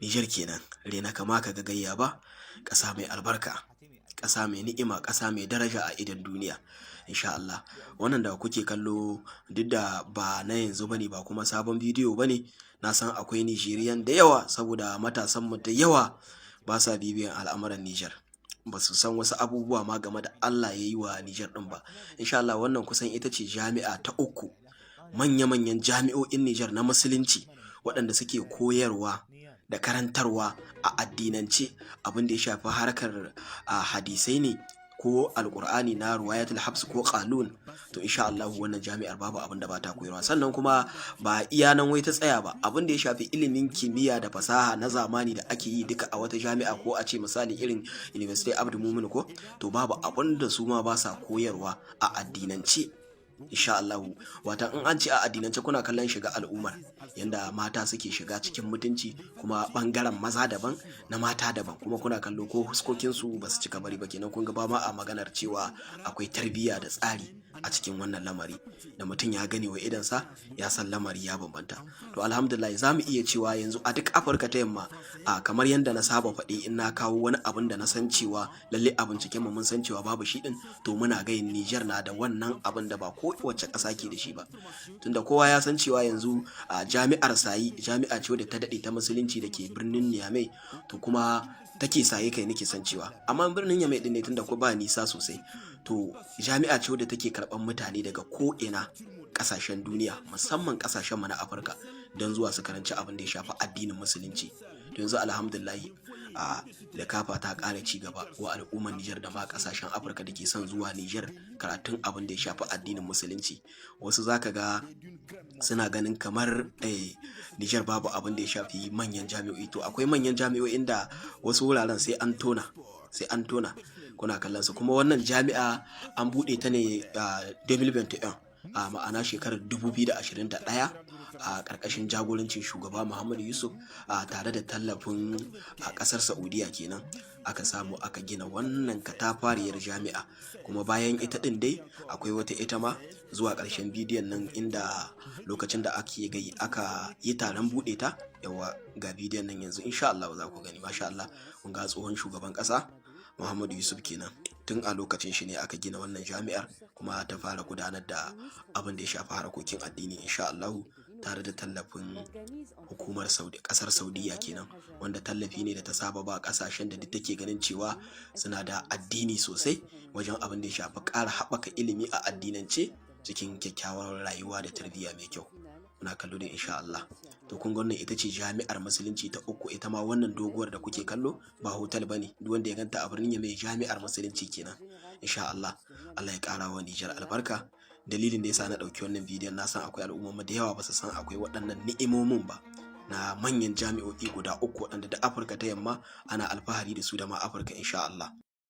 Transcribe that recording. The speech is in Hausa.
Nijar kenan, rena kama ka ga gayya ba, ƙasa mai albarka, ƙasa mai ni'ima, ƙasa mai daraja a idon duniya, insha Allah. Wannan da kuke kallo, duk da ba na yanzu bane, ba kuma sabon bidiyo bane, na san akwai Nijeriyan da yawa, saboda matasanmu da yawa ba sa bibiyan al'amuran Nijar. Ba su san wasu abubuwa ma game da Allah ya yi wa Nijar ɗin ba. Insha Allah, wannan kusan ita ce jami'a ta uku, manya-manyan jami'o'in Nijar na Musulunci waɗanda suke koyarwa da karantarwa a addinance, abin da ya shafi harkar hadisai ne ko Alkur'ani na ruwayatul Hafs ko Qalun. To, insha Allah, wannan jami'ar babu abin da ba ta koyarwa. Sannan kuma ba iya nan wai ta tsaya ba. Abin da ya shafi ilimin kimiyya da fasaha na zamani da ake yi duka a wata jami'a, ko a ce misali irin University Abdu Mumin ko, to babu abin da su ma ba sa koyarwa a addinance, insha Allah. Wata in an ce a addinance, kuna kallon shiga al'ummar, yanda mata suke shiga cikin mutunci, kuma bangaren maza daban, na mata daban. Kuma kuna kallo ko huskokin su ba su cika bari ba. Kenan kun ga ba ma a maganar cewa akwai tarbiyya da tsari a cikin wannan lamari, da mutum ya gane wa idansa ya san lamari ya bambanta. To, alhamdulillah, za mu iya cewa yanzu a duk Afirka ta Yamma, a kamar yadda na saba faɗi in na kawo wani abin da na san cewa lalle a binciken mu mun san cewa babu shi din, to muna gayin Nijar na da wannan abin da ba ko wacce ƙasa ke da shi ba, tunda kowa ya san cewa yanzu a jami'ar Sayi, jami'a ce wadda ta daɗe ta Musulunci da ke birnin Niamey, to kuma take Saye kai nake san cewa, amma birnin Niamey din ne, tunda ko ba nisa sosai. To, jami'a ce wadda take karɓar mutane daga ko ina ƙasashen duniya, musamman ƙasashen mu na Afirka, don zuwa su karanci abin da ya shafi addinin Musulunci. To, yanzu alhamdulillahi, a likafa ta ƙara ci gaba wa al'ummar Nijar da ma ƙasashen Afirka da ke son zuwa Nijar karatun abin da ya shafi addinin Musulunci. Wasu zaka ga suna ganin kamar Nijar babu abin da ya shafi manyan jami'o'i. To, akwai manyan jami'o'in da wasu wuraren sai an tona, sai an tona. Kuna kallon su. Kuma wannan jami'a an buɗe ta ne a 2021, a ma'ana shekarar 2021, a ƙarƙashin jagorancin shugaba Muhammadu Yusuf, a tare da tallafin a ƙasar Saudiya kenan, aka samu aka gina wannan katafariyar jami'a. Kuma bayan ita ɗin dai akwai wata ita ma zuwa ƙarshen bidiyon nan, inda lokacin da ake gai aka yi taron buɗe ta. Yawa, ga bidiyon nan yanzu, insha Allah za ku gani. Masha Allah, kun ga tsohon shugaban ƙasa Muhammadu Yusuf kenan. Tun a lokacin shi ne aka gina wannan jami'ar, kuma ta fara gudanar da abin da ya shafi harkokin addini, insha Allah, tare da tallafin hukumar Saudi, kasar Saudiya kenan, wanda tallafi ne da ta saba ba kasashen da duk take ganin cewa suna da addini sosai wajen abin da ya shafi ƙara haɓaka ilimi a addinance cikin kyakkyawar rayuwa da tarbiyya mai kyau. Muna kallo da, insha Allah. To, kun ga wannan ita ce jami'ar Musulunci ta uku. Ita ma wannan doguwar da kuke kallo ba hotel bane. Duk wanda ya ganta a birnin mai, jami'ar Musulunci kenan, insha Allah. Allah ya ƙara wa Nijar albarka. Dalilin da yasa na ɗauki wannan bidiyon, na san akwai al'umma da yawa ba su san akwai waɗannan ni'imomin ba na manyan jami'o'i guda uku waɗanda da Afirka ta Yamma ana alfahari da su, da ma Afirka, insha Allah.